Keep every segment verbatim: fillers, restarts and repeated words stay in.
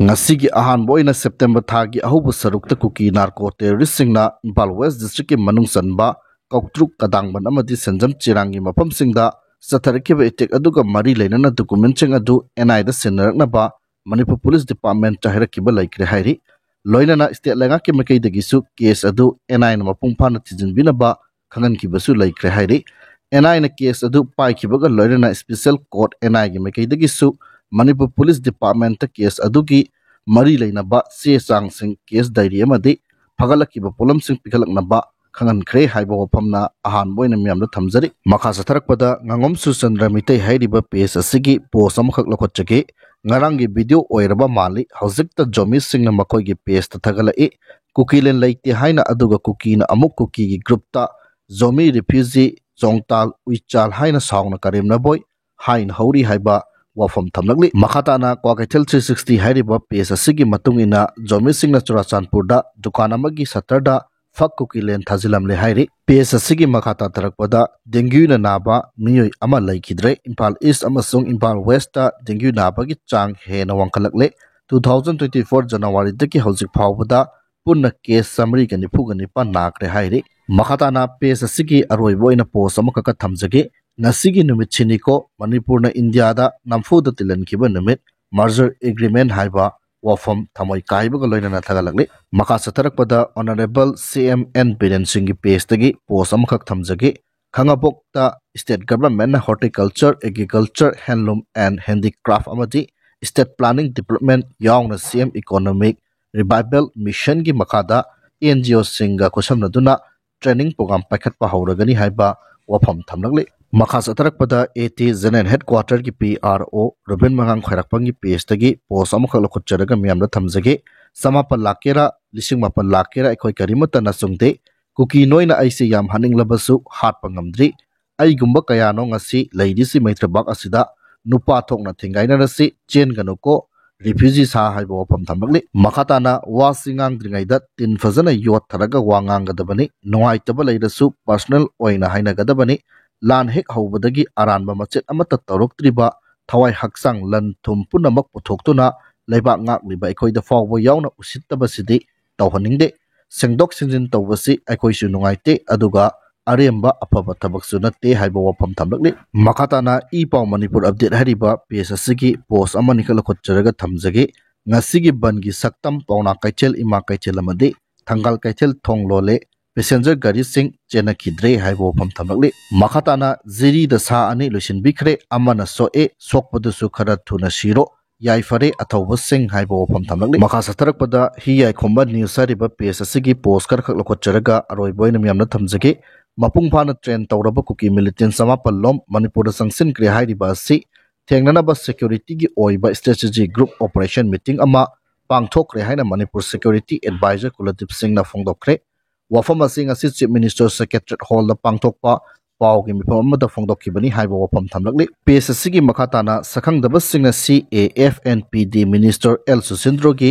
ꯉꯁꯤꯒꯤ ꯑꯍꯥꯟꯕ ꯑꯣꯏꯅ ꯁꯦꯞꯇꯦꯝꯕꯔ ꯊꯥꯒꯤ ꯑꯍꯧꯕ ꯁꯔꯨꯛꯇ ꯀꯨꯀꯤ ꯅꯥꯔꯀꯣ ꯇꯦꯔꯣꯔꯤꯁꯁꯤꯡꯅ ꯏꯝꯐꯥꯜ ꯋꯦꯁ ꯗꯤꯁꯇ꯭ꯔꯤꯛꯀꯤ ꯃꯅꯨꯡ ꯆꯟꯕ ꯀꯧꯇ꯭ꯔꯨꯛ, ꯀꯗꯥꯡꯕꯟ ꯑꯃꯗꯤ ꯁꯦꯟꯖꯝ ꯆꯤꯔꯥꯡꯒꯤ ꯃꯐꯝꯁꯤꯡꯗ ꯆꯠꯊꯔꯛꯈꯤꯕ ꯑꯦꯇꯦꯛ ꯑꯗꯨꯒ ꯃꯔꯤ ꯂꯩꯅꯅ ꯗꯣꯀꯨꯃꯦꯟꯁꯤꯡ ꯑꯗꯨ ꯑꯦꯟ ꯑꯥꯏꯗ ꯁꯤꯟꯅꯔꯛꯅꯕ ꯃꯅꯤꯄꯨꯔ ꯄꯨꯂꯤꯁ ꯗꯤꯄꯥꯔꯠꯃꯦꯟꯇ ꯍꯥꯏꯔꯛꯈꯤꯕ ꯂꯩꯈ꯭ꯔꯦ ꯍꯥꯏꯔꯤ꯫ ꯂꯣꯏꯅꯅ ꯁ꯭ꯇꯦꯠ ꯂꯩꯉꯥꯛꯀꯤ ꯃꯥꯏꯀꯩꯗꯒꯤꯁꯨ ꯀꯦꯁ ꯑꯗꯨ ꯑꯦꯟ ꯑꯥꯏꯅ ꯃꯄꯨꯡ ꯐꯥꯅ ꯊꯤꯖꯤꯟꯕꯤꯅꯕ ꯈꯪꯍꯟꯈꯤꯕꯁꯨ ꯂꯩꯈ꯭ꯔꯦ ꯍꯥꯏꯔꯤ꯫ ꯑꯦꯟ ꯑꯥꯏꯅ ꯀꯦꯁ ꯑꯗꯨ ꯄꯥꯏꯈꯤꯕꯒ ꯂꯣꯏꯅꯅ ꯁ꯭ꯄꯦꯁꯦꯜ ꯀꯣꯔꯠ ꯑꯦꯟ ꯑꯥꯏꯒꯤ ꯃꯥꯏꯀꯩꯗꯒꯤꯁꯨ ꯃꯅꯤꯄꯨꯔ ꯄꯨꯂꯤꯁ ꯗꯤꯄꯥꯔꯠꯃꯦꯟꯇ ꯀꯦꯁ ꯑꯗꯨꯒꯤ ꯃꯔꯤ ꯂꯩꯅꯕ ꯆꯦ ꯆꯥꯡꯁꯤꯡ, ꯀꯦꯁ ꯗꯥꯏꯔꯤ ꯑꯃꯗꯤ ꯐꯒꯠꯂꯛꯈꯤꯕ ꯄꯣꯠꯂꯝꯁꯤꯡ ꯄꯤꯈꯠꯂꯛꯅꯕ ꯈꯪꯍꯟꯈ꯭ꯔꯦ ꯍꯥꯏꯕ ꯋꯥꯐꯝꯅ ꯑꯍꯥꯟꯕ ꯑꯣꯏꯅ ꯃꯤꯌꯥꯝꯗ ꯊꯝꯖꯔꯤ꯫ ꯃꯈꯥ ꯆꯠꯊꯔꯛꯄꯗ ꯉꯥꯉꯣꯝ ꯁꯨꯔꯆꯟꯗ꯭ꯔ ꯃꯤꯇꯩ ꯍꯥꯏꯔꯤꯕ ꯄꯦꯖ ꯑꯁꯤꯒꯤ ꯄꯣꯁ ꯑꯃꯈꯛ ꯂꯧꯈꯠꯆꯒꯦ꯫ ꯉꯔꯥꯡꯒꯤ ꯚꯤꯗꯤꯑꯣ ꯑꯣꯏꯔꯕ ꯃꯥꯜꯂꯤ꯫ ꯍꯧꯖꯤꯛꯇ ꯖꯣꯃꯤꯁꯁꯤꯡꯅ ꯃꯈꯣꯏꯒꯤ ꯄꯦꯖꯇ ꯊꯥꯒꯠꯂꯛꯏ, ꯀꯨꯀꯤꯂꯦꯟ ꯂꯩꯇꯦ ꯍꯥꯏꯅ, ꯑꯗꯨꯒ ꯀꯨꯀꯤꯅ ꯑꯃꯨꯛ ꯀꯨꯀꯤꯒꯤ ꯒ꯭ꯔꯨꯞꯇ ꯖꯣꯃꯤ ꯔꯤꯐ꯭ꯌꯨꯖꯤ ꯆꯣꯡꯇꯥꯜ ꯎꯏꯆꯥꯜ ꯍꯥꯏꯅ ꯁꯥꯎꯅ ꯀꯔꯦꯝꯅꯕꯣꯏ ꯍꯥꯏꯅ ꯍꯧꯔꯤ ꯍꯥꯏꯕ ꯋꯥꯐꯝ ꯊꯝꯂꯛꯂꯤ꯫ ꯃꯈꯥ ꯇꯥꯅ ꯀ꯭ꯋꯥꯀꯩꯊꯦꯜ ꯊ꯭ꯔꯤ ꯁꯤꯛꯁꯇꯤ ꯍꯥꯏꯔꯤꯕ ꯄꯦꯖ ꯑꯁꯤꯒꯤ ꯃꯇꯨꯡ ꯏꯟꯅ ꯖꯣꯃꯤꯁꯁꯤꯡꯅ ꯆꯨꯔꯥꯆꯥꯟꯄꯨꯔꯗ ꯗꯨꯀꯥꯟ ꯑꯃꯒꯤ ꯁꯠꯇꯔꯗ ꯐꯛ ꯀꯨꯀꯤꯂꯦꯟ ꯊꯥꯖꯤꯜꯂꯝꯂꯦ ꯍꯥꯏꯔꯤ꯫ ꯄꯦꯖ ꯑꯁꯤꯒꯤ ꯃꯈꯥ ꯇꯥꯊꯔꯛꯄꯗ ꯗꯦꯡꯒ꯭ꯌꯨꯅ ꯅꯥꯕ ꯃꯤꯑꯣꯏ ꯑꯃ ꯂꯩꯈꯤꯗ꯭ꯔꯦ꯫ ꯏꯝꯐꯥꯜ ꯏꯁ ꯑꯃꯁꯨꯡ ꯏꯝꯐꯥꯜ ꯋꯦꯁꯇ ꯗꯦꯡꯒ꯭ꯌꯨ ꯅꯥꯕꯒꯤ ꯆꯥꯡ ꯍꯦꯟꯅ ꯋꯥꯡꯈꯠꯂꯛꯂꯦ꯫ ꯇꯨ ꯊꯥꯎꯖꯟ ꯇ꯭ꯋꯦꯟꯇꯤ ꯐꯣꯔ ꯖꯅꯋꯥꯔꯤꯗꯒꯤ ꯍꯧꯖꯤꯛ ꯐꯥꯎꯕꯗ ꯄꯨꯟꯅ ꯀꯦꯁ ꯆꯥꯃꯔꯤꯒ ꯅꯤꯐꯨꯒ ꯅꯤꯄꯥꯟ ꯅꯥꯈ꯭ꯔꯦ ꯍꯥꯏꯔꯤ꯫ ꯃꯈꯥ ꯇꯥꯅ ꯄꯦꯖ ꯑꯁꯤꯒꯤ ꯑꯔꯣꯏꯕ ꯑꯣꯏꯅ ꯄꯣꯁ ꯑꯃꯈꯛꯀ ꯊꯝꯖꯒꯦ꯫ ꯉꯁꯤꯒꯤ ꯅꯨꯃꯤꯠꯁꯤꯅꯤꯀꯣ ꯃꯅꯤꯄꯨꯔꯅ ꯏꯟꯗꯤꯌꯥꯗ ꯅꯝꯐꯨꯗ ꯇꯤꯜꯍꯟꯈꯤꯕ ꯅꯨꯃꯤꯠ, ꯃꯔꯖꯔ ꯑꯦꯒ꯭ꯔꯤꯃꯦꯟ ꯍꯥꯏꯕ ꯋꯥꯐꯝ ꯊꯃꯣꯏ ꯀꯥꯏꯕꯒ ꯂꯣꯏꯅꯅ ꯊꯥꯒꯠꯂꯛꯂꯤ꯫ ꯃꯈꯥ ꯆꯠꯊꯔꯛꯄꯗ honourable C M N Biren ꯁꯤꯡꯒꯤ ꯄꯦꯖꯇꯒꯤ ꯄꯣꯁ ꯑꯃꯈꯛ ꯊꯝꯖꯒꯦ꯫ ꯈꯥꯉꯕꯣꯛꯇ ꯁ꯭ꯇꯦꯠ ꯒꯚꯔꯟꯃꯦꯟꯠꯅ horticulture, agriculture, handloom and handicraft ꯑꯃꯗꯤ ꯁ꯭ꯇꯦꯠ ꯄ꯭ꯂꯥꯅꯤꯡ ꯗꯤꯄꯥꯔꯠꯃꯦꯟꯠ ꯌꯥꯎꯅ ꯁꯤ ꯑꯦꯝ ꯏꯀꯣꯅꯣꯃꯤꯛ ꯔꯤꯚꯥꯏꯕꯦꯜ ꯃꯤꯁꯟꯒꯤ ꯃꯈꯥꯗ ꯑꯦꯟ ꯖꯤ ꯑꯣꯁꯤꯡꯒ ꯈꯨꯠꯁꯝꯅꯗꯨꯅ ꯇ꯭ꯔꯦꯅꯤꯡ ꯄ꯭ꯔꯣꯒ꯭ꯔꯥꯝ ꯄꯥꯏꯈꯠꯄ ꯍꯧꯔꯒꯅꯤ ꯍꯥꯏꯕ ꯋꯥꯐꯝ ꯊꯝꯂꯛꯂꯤ꯫ ꯃꯈꯥ ꯆꯠꯊꯔꯛꯄꯗ ꯑꯦ ꯇꯤ ꯖꯦꯅꯔꯦꯜ ꯍꯦꯗꯀ꯭ꯋꯥꯇꯔꯒꯤ P R O Rubin ꯃꯉꯥꯡ ꯈ꯭ꯋꯥꯏꯔꯥꯛꯄꯝꯒꯤ ꯄꯦꯖꯇꯒꯤ post ꯑꯃꯈꯛ ꯂꯧꯈꯠꯆꯔꯒ ꯃꯤꯌꯥꯝꯗ ꯊꯝꯖꯒꯦ꯫ ꯆꯃꯥꯄꯜ ꯂꯥꯛꯀꯦꯔꯥ, ꯂꯤꯁꯤꯡ ꯃꯥꯄꯜ ꯂꯥꯛꯀꯦꯔꯥ, ꯑꯩꯈꯣꯏ ꯀꯔꯤꯃꯠꯇ ꯅꯆꯨꯡꯗꯦ꯫ ꯀꯨꯀꯤ ꯅꯣꯏꯅ ꯑꯩꯁꯦ ꯌꯥꯝ ꯍꯥꯠꯅꯤꯡꯂꯕꯁꯨ ꯍꯥꯠꯄ ꯉꯝꯗ꯭ꯔꯤ꯫ ꯑꯩꯒꯨꯝꯕ ꯀꯌꯥꯅꯣ ꯉꯁꯤ ꯂꯩꯔꯤꯁꯤ ꯃꯩꯇ꯭ꯔꯕꯥꯛ ꯑꯁꯤꯗ꯫ ꯅꯨꯄꯥ ꯊꯣꯛꯅ ꯊꯤꯡꯒꯥꯏꯅꯔꯁꯤ, ꯆꯦꯟꯒꯅꯨꯀꯣ, ꯔꯤꯐ꯭ꯌꯨꯖꯤ ꯁꯥ ꯍꯥꯏꯕ ꯋꯥꯐꯝ ꯊꯝꯂꯛꯂꯤ꯫ ꯃꯈꯥ ꯇꯥꯅ ꯋꯥꯁꯤ ꯉꯥꯡꯗ꯭ꯔꯤꯉꯩꯗ ꯇꯤꯟ ꯐꯖꯅ ꯌꯣꯠꯊꯔꯒ ꯋꯥ ꯉꯥꯡꯒꯗꯕꯅꯤ꯫ ꯅꯨꯡꯉꯥꯏꯇꯕ ꯂꯩꯔꯁꯨ ꯄꯔꯁꯅꯦꯜ ꯑꯣꯏꯅ ꯍꯥꯏꯅꯒꯗꯕꯅꯤ꯫ ꯂꯥꯟ ꯍꯦꯛ ꯍꯧꯕꯗꯒꯤ ꯑꯔꯥꯟꯕ ꯃꯆꯦꯠ ꯑꯃꯠꯇ ꯇꯧꯔꯛꯇ꯭ꯔꯤꯕ ꯊꯋꯥꯏ ꯍꯛꯆꯥꯡ ꯂꯟ ꯊꯨꯝ ꯄꯨꯝꯅꯃꯛ ꯄꯨꯊꯣꯛꯇꯨꯅ ꯂꯩꯕꯥꯛ ꯉꯥꯛꯂꯤꯕ ꯑꯩꯈꯣꯏꯗ ꯐꯥꯎꯕ ꯌꯥꯎꯅ ꯎꯁꯤꯠꯇꯕꯁꯤꯗꯤ ꯇꯧꯍꯟꯅꯤꯡꯗꯦ꯫ ꯁꯦꯡꯗꯣꯛ ꯁꯦꯡꯖꯤꯟ ꯇꯧꯕꯁꯤ ꯑꯩꯈꯣꯏꯁꯨ ꯅꯨꯡꯉꯥꯏꯇꯦ, ꯑꯗꯨꯒ ꯑꯔꯦꯝꯕ ꯑꯐꯕ ꯊꯕꯛꯁꯨ ꯅꯠꯇꯦ ꯍꯥꯏꯕ ꯋꯥꯐꯝ ꯊꯝꯂꯛꯂꯤ꯫ ꯃꯈꯥ ꯇꯥꯅ ꯏ ꯄꯥꯎ ꯃꯅꯤꯄꯨꯔ ꯑꯞꯗꯦꯠ ꯍꯥꯏꯔꯤꯕ ꯄꯦꯖ ꯑꯁꯤꯒꯤ ꯄꯣꯁ ꯑꯃꯅꯤꯈꯛ ꯂꯧꯈꯠꯆꯔꯒ ꯊꯝꯖꯒꯦ꯫ ꯉꯁꯤꯒꯤ ꯕꯟꯒꯤ ꯁꯛꯇꯝ ꯄꯥꯎꯅꯥ ꯀꯩꯊꯦꯜ, ꯏꯃꯥ ꯀꯩꯊꯦꯜ ꯑꯃꯗꯤ ꯊꯪꯒꯥꯜ ꯀꯩꯊꯦꯜ ꯊꯣꯡ ꯂꯣꯜꯂꯦ, ꯄꯦꯁꯦꯟꯖꯔ ꯒꯥꯔꯤꯁꯤꯡ ꯆꯦꯟꯅꯈꯤꯗ꯭ꯔꯦ ꯍꯥꯏꯕ ꯋꯥꯐꯝ ꯊꯝꯂꯛꯂꯤ꯫ ꯃꯈꯥ ꯇꯥꯅ ꯖꯤꯔꯤꯗ ꯁꯥ ꯑꯅꯤ ꯂꯣꯏꯁꯤꯟꯕꯤꯈ꯭ꯔꯦ, ꯑꯃꯅ ꯁꯣꯛꯑꯦ, ꯁꯣꯛꯄꯗꯨꯁꯨ ꯈꯔ ꯊꯨꯅ ꯁꯤꯔꯣ, ꯌꯥꯏꯐꯔꯦ ꯑꯊꯧꯕꯁꯤꯡ ꯍꯥꯏꯕ ꯋꯥꯐꯝ ꯊꯝꯂꯛꯂꯤ꯫ ꯃꯈꯥ ꯆꯠꯊꯔꯛꯄꯗ ꯍꯤ ꯌꯥꯏꯈꯣꯝꯕ ꯅ꯭ꯌꯨꯁ ꯍꯥꯏꯔꯤꯕ ꯄꯦꯖ ꯑꯁꯤꯒꯤ ꯄꯣꯁ ꯈꯔꯈꯛ ꯂꯧꯈꯠꯆꯔꯒ ꯑꯔꯣꯏꯕ ꯑꯣꯏꯅ ꯃꯌꯥꯝꯅ ꯊꯝꯖꯒꯦ꯫ ꯃꯄꯨꯡ ꯐꯥꯅ ꯇ꯭ꯔꯦꯟ ꯇꯧꯔꯕ ꯀꯨꯀꯤ ꯃꯤꯂꯤꯇꯦꯟ ꯆꯃꯥꯄꯜ ꯂꯣꯝ ꯃꯅꯤꯄꯨꯔꯗ ꯆꯪꯁꯤꯟꯈ꯭ꯔꯦ ꯍꯥꯏꯔꯤꯕ ꯑꯁꯤ ꯊꯦꯡꯅꯅꯕ ꯁꯦꯀ꯭ꯌꯨꯔꯤꯇꯤꯒꯤ ꯑꯣꯏꯕ ꯁ꯭ꯇ꯭ꯔꯦꯇꯦꯖꯤ ꯒ꯭ꯔꯨꯞ ꯑꯣꯄꯔꯦꯁꯟ ꯃꯤꯇꯤꯡ ꯑꯃ ꯄꯥꯡꯊꯣꯛꯈ꯭ꯔꯦ ꯍꯥꯏꯅ ꯃꯅꯤꯄꯨꯔ ꯁꯦꯀ꯭ꯌꯨꯔꯤꯇꯤ ꯑꯦꯗꯚꯥꯏꯖꯔ ꯀꯨꯂꯗꯤꯞ ꯁꯤꯡꯅ ꯐꯣꯡꯗꯣꯛꯈ꯭ꯔꯦ꯫ ꯋꯥꯐꯝ ꯑꯁꯤ ꯉꯁꯤ ꯆꯤꯐ ꯃꯤꯅꯤꯁꯇꯔ ꯁꯦꯀ꯭ꯔꯦꯇꯔꯤꯌꯦꯠ ꯍꯣꯜꯗ ꯄꯥꯡꯊꯣꯛꯄ ꯄꯥꯎꯒꯤ ꯃꯤꯐꯝ ꯑꯃꯗ ꯐꯣꯡꯗꯣꯛꯈꯤꯕꯅꯤ ꯍꯥꯏꯕ ꯋꯥꯐꯝ ꯊꯝꯂꯛꯂꯤ꯫ ꯄꯦꯖ ꯑꯁꯤꯒꯤ ꯃꯈꯥ ꯇꯥꯅ ꯁꯛꯈꯪꯗꯕꯁꯤꯡꯅ ꯁꯤ A F N P D minister L ꯁꯨꯁꯤꯟꯗ꯭ꯔꯣꯒꯤ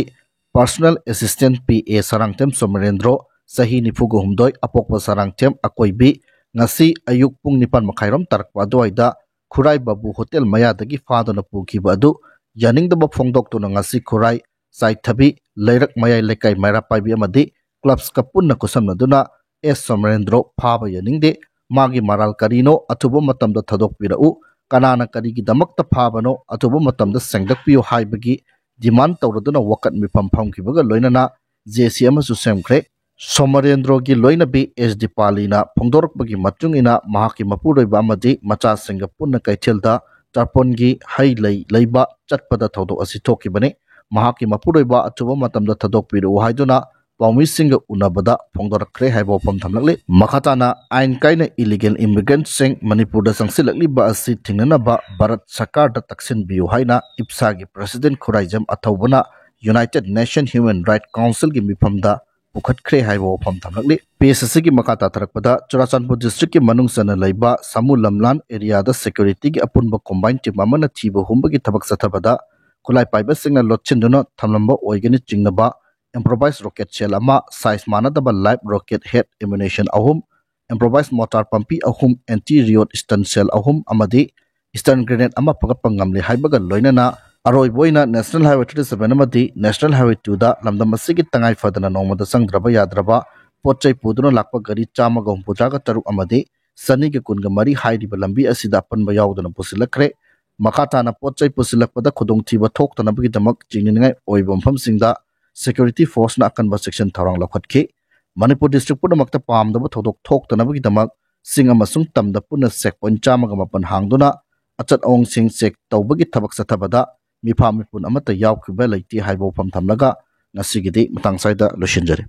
personal assistant ꯄꯤ ꯑꯦ ꯁꯔꯥꯡꯊꯦꯝ ꯁꯣꯃꯔꯦꯟꯗ꯭ꯔꯣ, ꯆꯍꯤ ꯅꯤꯐꯨꯒ ꯍꯨꯝꯗꯣꯏ, ꯑꯄꯣꯛꯄ ꯁꯔꯥꯡꯊꯦꯝ ꯑꯀꯣꯏꯕꯤ, ꯉꯁꯤ ꯑꯌꯨꯛ ꯄꯨꯡ ꯅꯤꯄꯥꯟ ꯃꯈꯥꯏꯔꯣꯝ ꯇꯥꯔꯛꯄ ꯑꯗꯨꯋꯥꯏꯗ ꯈꯨꯔꯥꯏ ꯕꯥꯕꯨ ꯍꯣꯇꯦꯜ ꯃꯌꯥꯗꯒꯤ ꯐꯥꯗꯨꯅ ꯄꯨꯈꯤꯕ ꯑꯗꯨ ꯌꯥꯅꯤꯡꯗꯕ ꯐꯣꯡꯗꯣꯛꯇꯨꯅ ꯉꯁꯤ ꯈꯨꯔꯥꯏ ꯆꯥꯏꯊꯕꯤ, ꯂꯩꯔꯛ ꯃꯌꯥꯏ ꯂꯩꯀꯥꯏ ꯃꯩꯔꯥ ꯄꯥꯏꯕꯤ ꯑꯃꯗꯤ ꯀ꯭ꯂꯕꯁꯀ ꯄꯨꯟꯅ ꯈꯨꯠꯁꯝꯅꯗꯨꯅ ꯑꯦꯁ ꯁꯣꯃꯔꯦꯟꯗ꯭ꯔꯣ ꯐꯥꯕ ꯌꯥꯅꯤꯡꯗꯦ, ꯃꯥꯒꯤ ꯃꯔꯥꯜ ꯀꯔꯤꯅꯣ ꯑꯊꯨꯕ ꯃꯇꯝꯗ ꯊꯥꯗꯣꯛꯄꯤꯔꯛꯎ, ꯀꯅꯥꯅ ꯀꯔꯤꯒꯤꯗꯃꯛꯇ ꯐꯥꯕꯅꯣ ꯑꯊꯨꯕ ꯃꯇꯝꯗ ꯁꯦꯡꯗꯣꯛꯄꯤꯌꯨ ꯍꯥꯏꯕꯒꯤ ꯗꯤꯃꯥꯟ ꯇꯧꯔꯗꯨꯅ ꯋꯥꯀꯠ ꯃꯤꯐꯝ ꯐꯝꯈꯤꯕꯒ ꯂꯣꯏꯅꯅ ꯖꯦ ꯁꯤ ꯑꯃꯁꯨ ꯁꯦꯝꯈ꯭ꯔꯦ꯫ ꯁꯣꯃꯔꯦꯟꯗ꯭ꯔꯣꯒꯤ ꯂꯣꯏꯅꯕꯤ ꯑꯦꯁ ꯗꯤꯄꯥꯂꯤꯅ ꯐꯣꯡꯗꯣꯔꯛꯄꯒꯤ ꯃꯇꯨꯡ ꯏꯟꯅ ꯃꯍꯥꯛꯀꯤ ꯃꯄꯨꯔꯣꯏꯕ ꯑꯃꯗꯤ ꯃꯆꯥꯁꯤꯡꯒ ꯄꯨꯟꯅ ꯀꯩꯊꯦꯜꯗ ꯇꯔꯄꯣꯟꯒꯤ ꯍꯩ ꯂꯩ ꯂꯩꯕ ꯆꯠꯄꯗ ꯊꯧꯗꯣꯛ ꯑꯁꯤ ꯊꯣꯛꯈꯤꯕꯅꯤ꯫ ꯃꯍꯥꯛꯀꯤ ꯃꯄꯨꯔꯣꯏꯕ ꯑꯊꯨꯕ ꯃꯇꯝꯗ ꯊꯥꯗꯣꯛꯄꯤꯔꯛꯎ ꯍꯥꯏꯗꯨꯅ ꯄꯥꯎꯃꯤꯁꯤꯡꯒ ꯎꯅꯕꯗ ꯐꯣꯡꯗꯣꯔꯛꯈ꯭ꯔꯦ ꯍꯥꯏꯕ ꯋꯥꯐꯝ ꯊꯝꯂꯛꯂꯤ꯫ ꯃꯈꯥ ꯇꯥꯅ ꯑꯥꯏꯟ ꯀꯥꯏꯅ ꯏꯂꯤꯒꯦꯜ ꯏꯃꯤꯒ꯭ꯔꯦꯟꯠꯁꯤꯡ ꯃꯅꯤꯄꯨꯔꯗ ꯆꯪꯁꯤꯜꯂꯛꯂꯤꯕ ꯑꯁꯤ ꯊꯤꯡꯅꯅꯕ ꯚꯥꯔꯠ ꯁꯔꯀꯥꯔꯗ ꯇꯛꯁꯤꯟꯕꯤꯌꯨ ꯍꯥꯏꯅ ꯏꯞꯁꯥꯒꯤ ꯄ꯭ꯔꯁꯤꯗꯦꯟꯠ ꯈꯨꯔꯥꯏꯖꯝ ꯑꯊꯧꯕꯅ ꯌꯨꯅꯥꯏꯇꯦꯗ ꯅꯦꯁꯟ ꯍ꯭ꯌꯨꯃꯦꯟ ꯔꯥꯏꯠ ꯀꯥꯎꯟꯁꯤꯜꯒꯤ ꯃꯤꯐꯝꯗ ꯄꯨꯈꯠꯈ꯭ꯔꯦ ꯍꯥꯏꯕ ꯋꯥꯐꯝ ꯊꯝꯂꯛꯂꯤ꯫ ꯄꯦꯖ ꯑꯁꯤꯒꯤ ꯃꯈꯥ ꯇꯥꯊꯔꯛꯄꯗ ꯆꯨꯔꯥꯆꯥꯟꯄꯨꯔ ꯗꯤꯁꯇ꯭ꯔꯤꯛꯀꯤ ꯃꯅꯨꯡ ꯆꯟꯅ ꯂꯩꯕ ꯁꯥꯃꯨ ꯂꯝꯂꯥꯟ ꯑꯦꯔꯤꯌꯥꯗ ꯁꯦꯀ꯭ꯌꯨꯔꯤꯇꯤꯒꯤ ꯑꯄꯨꯟꯕ ꯀꯣꯝꯕꯥꯏꯟ ꯇꯤꯝ ꯑꯃꯅ ꯊꯤꯕ ꯍꯨꯝꯕꯒꯤ ꯊꯕꯛ ꯆꯠꯊꯕꯗ ꯈꯨꯠꯂꯥꯏ ꯄꯥꯏꯕꯁꯤꯡꯅ ꯂꯣꯠꯁꯤꯟꯗꯨꯅ ꯊꯝꯂꯝꯕ ꯑꯣꯏꯒꯅꯤ ꯆꯤꯡꯅꯕ ꯏꯝꯄ꯭ꯔꯣꯚꯥꯏꯁ ꯔꯣꯀꯦꯠ ꯁꯦꯜ ꯑꯃ, ꯁꯥꯏꯖ ꯃꯥꯟꯅꯗꯕ ꯂꯥꯏꯚ ꯔꯣꯀꯦꯠ ꯍꯦꯗ ꯑꯦꯃꯨꯅꯤꯁꯟ ꯑꯍꯨꯝ, ꯏꯝꯄ꯭ꯔꯣꯚꯥꯏꯁ ꯃꯣꯔꯇꯥꯔ ꯄꯝꯄꯤ ꯑꯍꯨꯝ, ꯑꯦꯟꯇꯤ ꯔꯤꯑꯣꯠ ꯁ꯭ꯇꯟ ꯁꯦꯜ ꯑꯍꯨꯝ ꯑꯃꯗꯤ ꯁ꯭ꯇꯟ ꯒ꯭ꯔꯦꯅꯦꯗ ꯑꯃ ꯐꯒꯠꯄ ꯉꯝꯂꯦ ꯍꯥꯏꯕꯒ ꯂꯣꯏꯅꯅ ꯑꯔꯣꯏꯕ ꯑꯣꯏꯅ National Highway thirty seven ꯑꯃꯗꯤ National Highway twoꯗ ꯂꯝꯗꯝ ꯑꯁꯤꯒꯤ ꯇꯉꯥꯏ ꯐꯗꯅ ꯅꯣꯡꯃꯗ ꯆꯪꯗ꯭ꯔꯕ ꯌꯥꯗ꯭ꯔꯕ ꯄꯣꯠ ꯆꯩ ꯄꯨꯗꯨꯅ ꯂꯥꯛꯄ ꯒꯥꯔꯤ ꯆꯥꯝꯃꯒ ꯍꯨꯝꯐꯨꯇꯔꯥꯒ ꯇꯔꯨꯛ ꯑꯃꯗꯤ ꯆꯅꯤꯒ ꯀꯨꯟꯒ ꯃꯔꯤ ꯍꯥꯏꯔꯤꯕ ꯂꯝꯕꯤ ꯑꯁꯤꯗ ꯑꯄꯟꯕ ꯌꯥꯎꯗꯅ ꯄꯨꯁꯤꯜꯂꯛꯈ꯭ꯔꯦ꯫ ꯃꯈꯥ ꯇꯥꯅ ꯄꯣꯠ ꯆꯩ ꯄꯨꯁꯤꯜꯂꯛꯄꯗ ꯈꯨꯗꯣꯡꯊꯤꯕ ꯊꯣꯛꯇꯅꯕꯒꯤꯗꯃꯛ ꯆꯤꯡꯅꯅꯤꯡꯉꯥꯏ ꯑꯣꯏꯕ ꯃꯐꯝꯁꯤꯡꯗ security forceꯅ ꯑꯀꯟꯕ ꯆꯦꯛꯁꯤꯟ ꯊꯧꯔꯥꯡ ꯂꯧꯈꯠꯈꯤ꯫ ꯃꯅꯤꯄꯨꯔ district ꯄꯨꯝꯅꯃꯛꯇ ꯄꯥꯝꯗꯕ ꯊꯧꯗꯣꯛ ꯊꯣꯛꯇꯅꯕꯒꯤꯗꯃꯛ ꯆꯤꯡ ꯑꯃꯁꯨꯡ ꯇꯝꯗ ꯄꯨꯟꯅ check point ꯆꯥꯝꯃꯒ ꯃꯥꯄꯟ ꯍꯥꯡꯗꯨꯅ ꯑꯆꯠ ꯑꯋꯣꯡꯁꯤꯡ check ꯇꯧꯕꯒꯤ ꯊꯕꯛ ꯆꯠꯊꯕꯗ ꯃꯤꯐꯥ ꯃꯤꯄꯨꯟ ꯑꯃꯠꯇ ꯌꯥꯎꯈꯤꯕ ꯂꯩꯇꯦ ꯍꯥꯏꯕ ꯋꯥꯐꯝ ꯊꯝꯂꯒ ꯉꯁꯤꯒꯤꯗꯤ ꯃꯇꯥꯡ ꯁ꯭ꯋꯥꯏꯗ ꯂꯣꯏꯁꯤꯟꯖꯔꯦ꯫